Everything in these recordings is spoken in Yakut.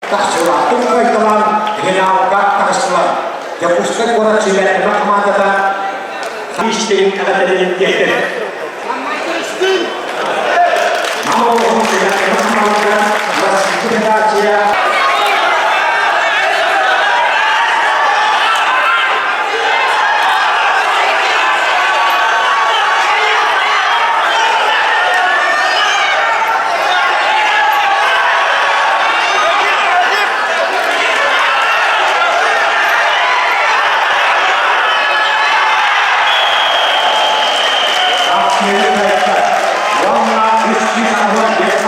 Тахсыылаахтык кыайталаан финалга таҕыстылар. Дьокуускай куорат сүүмэрдэмэ хамаандата биистэрин эҕэрдэлэрин тиэрдэр. Нам олоҕун сүүмэрдэмэ хамаандата Российскай Федерация Уонна 385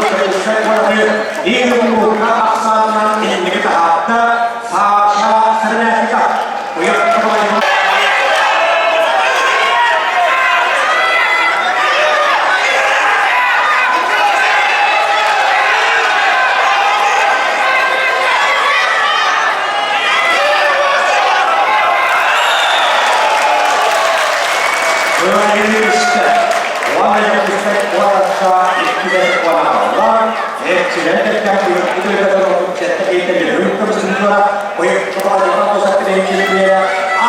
Дьокуускай куораты биир улууска ахсаанынан инники таһаарда Саша Сыромятников. Уонна Дьокуускай куоракка иккитэ куораҕаллар, эрчилэн кэккэ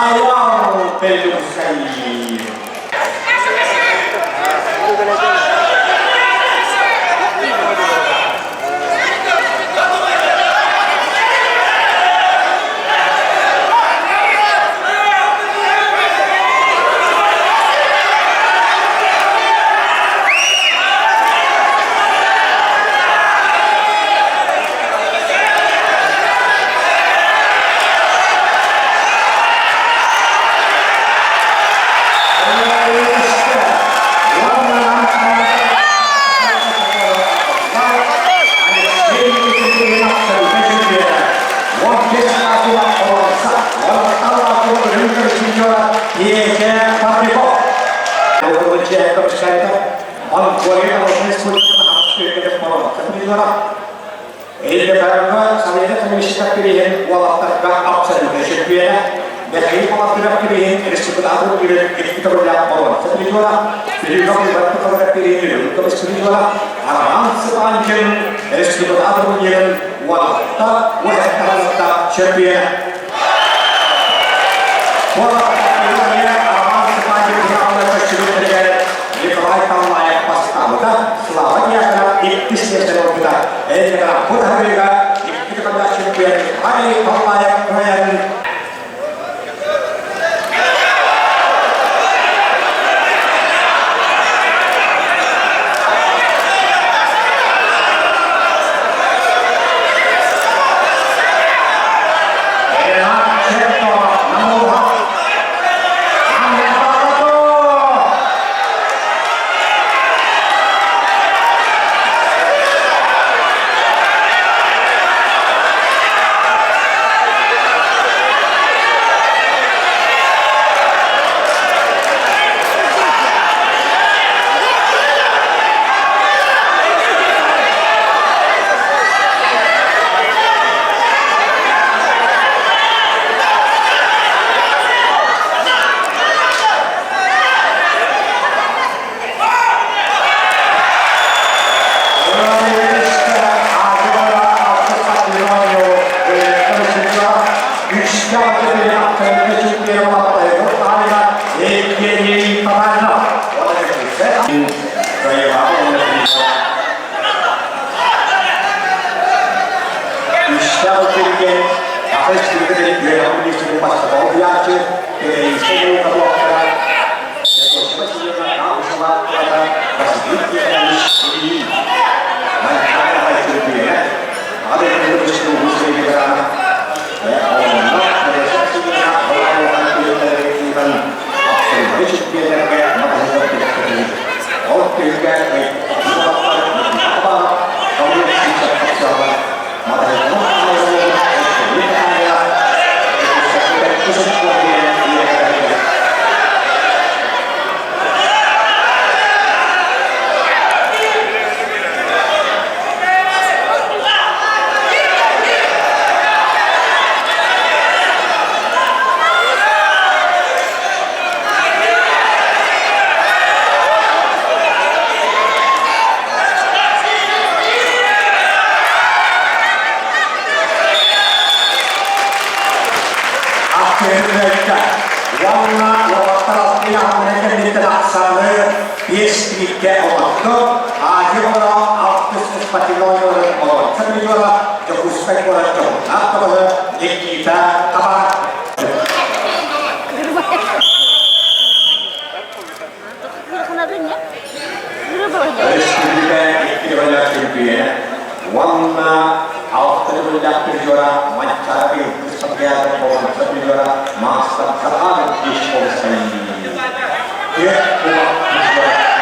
Айал Беллусай. Совета уолаттарга абсолютно чөмпүйүөнэ Михаил Балатыров кириһин республикатын үрүн икки төгүллээх боруонса призера, Пилюга Пилюга кириһин үрүн көмүс призера, Роман Сыпанчин республика турнирын уолатта уһаттарыста чөмпүйүөнэ. Роман Сыпанчин көстүбүттэригэр Николай Таллаев бастаабыта, Слава Дьяконов иккис миэстэни ылбыта. Эллэҕэ бу таһырыыга икки төгүллээх чемпион Николай Таллаев кыайан Республика олохто Азия оҕолоро алтыс спортивнай оонньууларын олорчо призера Дьокуускай куорат дьоһуннаах табаһы Никита Табар. Республика икки төгүллээх чөмпүйүөнэ уонна алта төгүллээх призера Манчаары быйылгы спартакиада боруонса призера Маастар Сахалин Ишковскай. Түөрт кубок призера.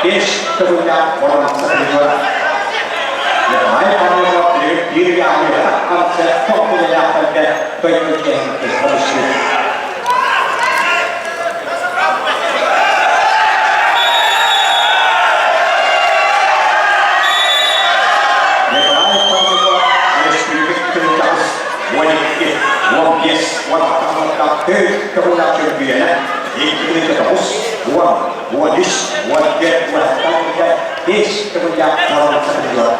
Бес төгүллээх боруонса призера. Николай Павлов биир тохтуулаахтарга дойду чиэһин көмүскүүр. Николай Павлов өрөспүүбүлүкэ 12, 15, 16 төгүллээх чөмпүйүөнэ, 2 9, 10, 13, 14, 14, 5 төгүллээх боруонса призера.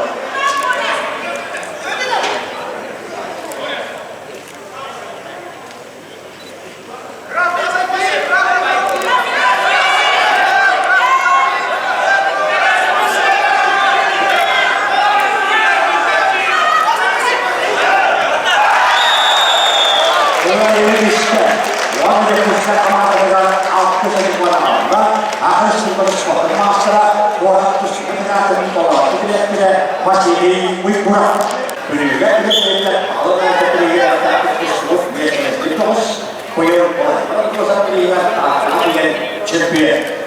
Уонна хамаандатыгар алтыс уонна аҕыс спорт маастара куорат тустууктарын толорооччу дириэктэрэ Василий Уйгуров. Күнүүгэ үлэлээбиттэр аҕалык тустубут миэстэлэспит тоҕус быйыл Тааттаҕа диэн чемпион.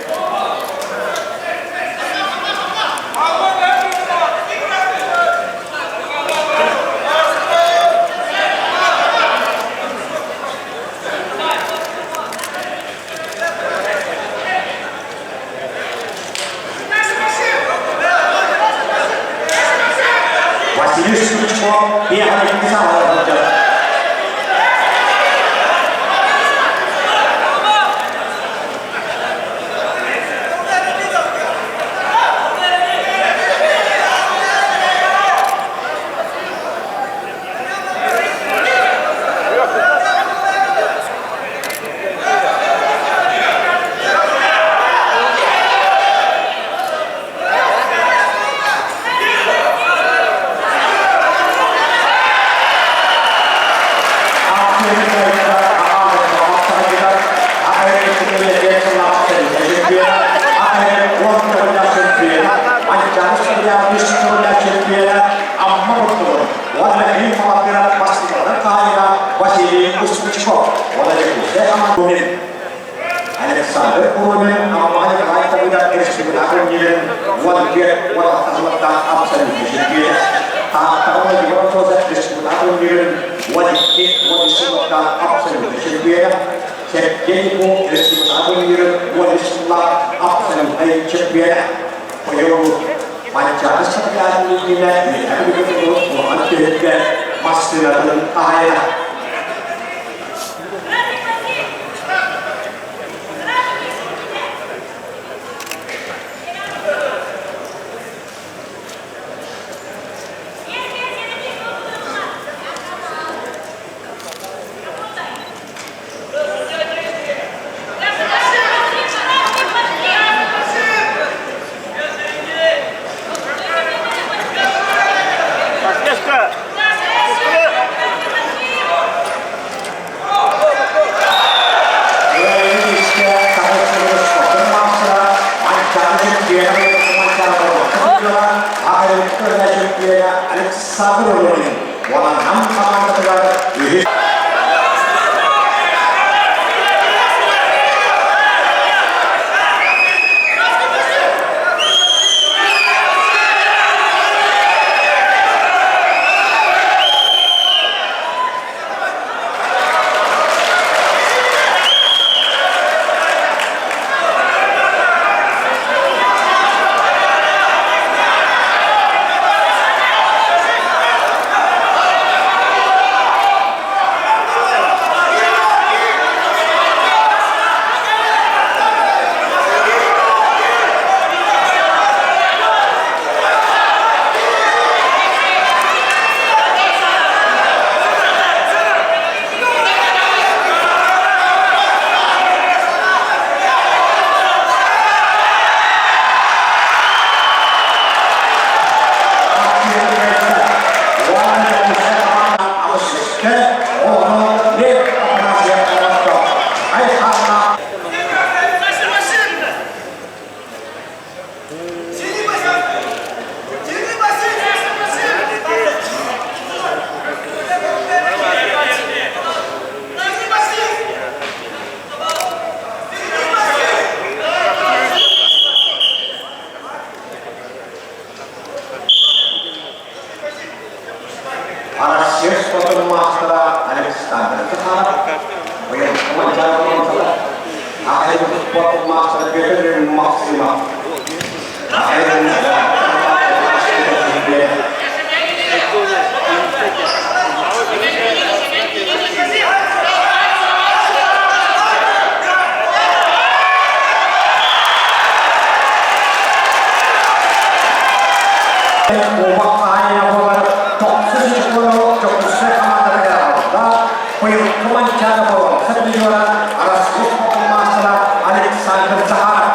Василий Стручков биэһэ саҕаланар. Александр Курумин Амма Николай Табыда республикатын 14 абсолютно чемпион. Тааттаҕа Егор Соза республикатын 12 абсолютно чемпион. Сергей Ку республикатын 13 абсолютный чемпион. Быйыл Манчаары спартакиадатын иннинэ үөһээ улахан түһүлгэ массыынатын хаһаайына. Александр Румин уонна хамаандатыгар үһүс спортун маастара Александр Захаров, Аҕайын спортун маастара Петр Максимов, Аҕайын Куобах хаһаайына буолар тохсус оскуола Дьокуускай хамаандатыгар аҕалла. Быйылгы Манчаары боруонса призера Арассыыйа спордун маастара Александр Захаров.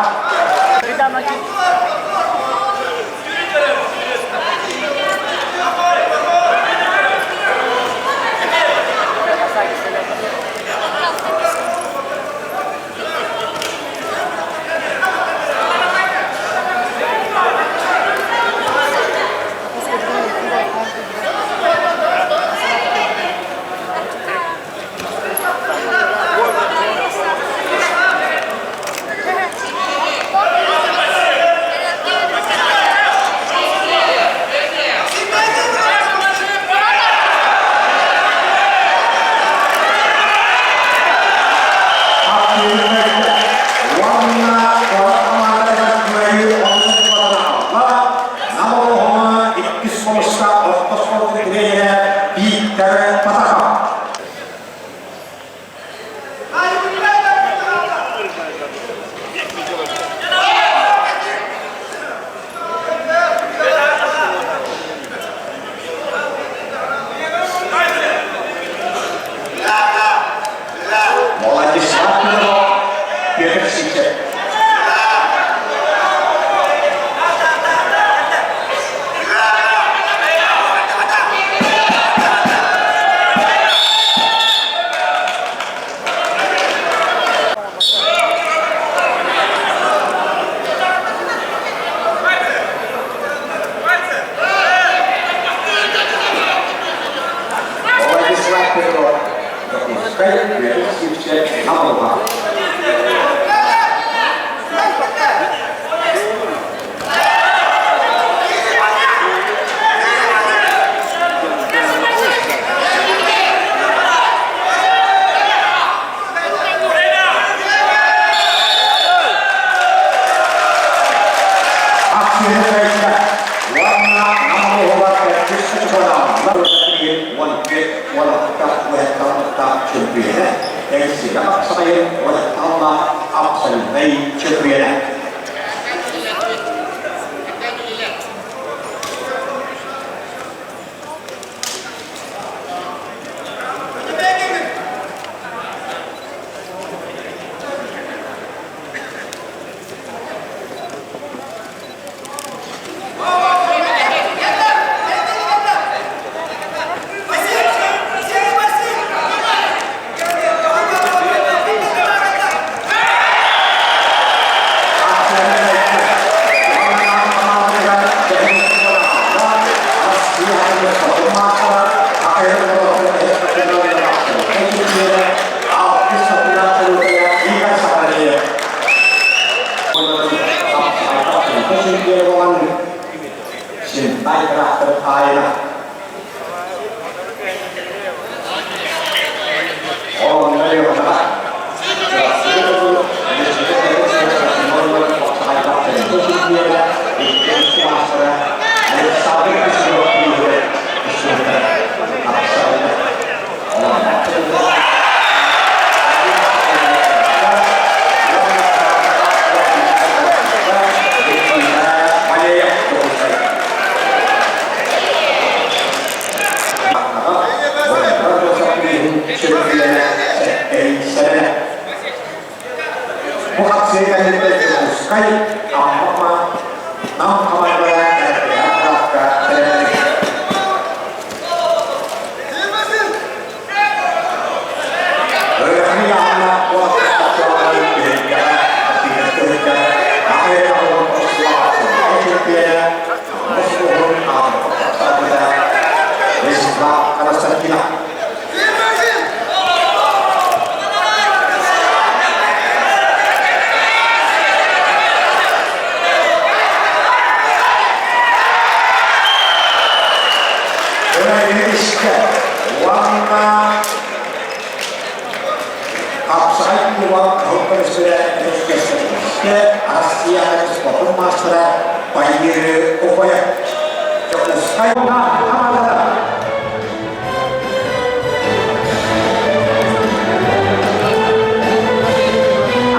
Уонна куорат хамаандатыгар кыайыы онус аҕалла. Нам олоһуна иккис хомуска орто оскуолатын тренерэ Виктор Потапов. Владислав Петров, Петр Сивцев. Владислав Петров, Дьокуускай, Петр Сивцев, Намылга. Акция уонна Намылуһугар төрдүс 11 16 уһаттаммыттаах чөмпүйэнэ, Эльсига хапсаҕайын уһатталлаах абсолютнай чөмпүйэнэ. Синтай трактор хаайына. Онно йоҕа. Бу акция кэнниттэн Дьокуускай, Амма, Нам хамаандалара эрэхтээх бэлэмнэнэллэр. Ыараханы аана уолаттар түһүлгэҕэ атыыһыт аҕыйах чөмпүйэнэ Мосуһун аҕата Вячеслав Константинов. Хапсаҕай кулуба кыһыл көмүскэлэ көмүскэспитэ Арассыыйа спордун маастара Байыыры Окоев. Дьокуускай.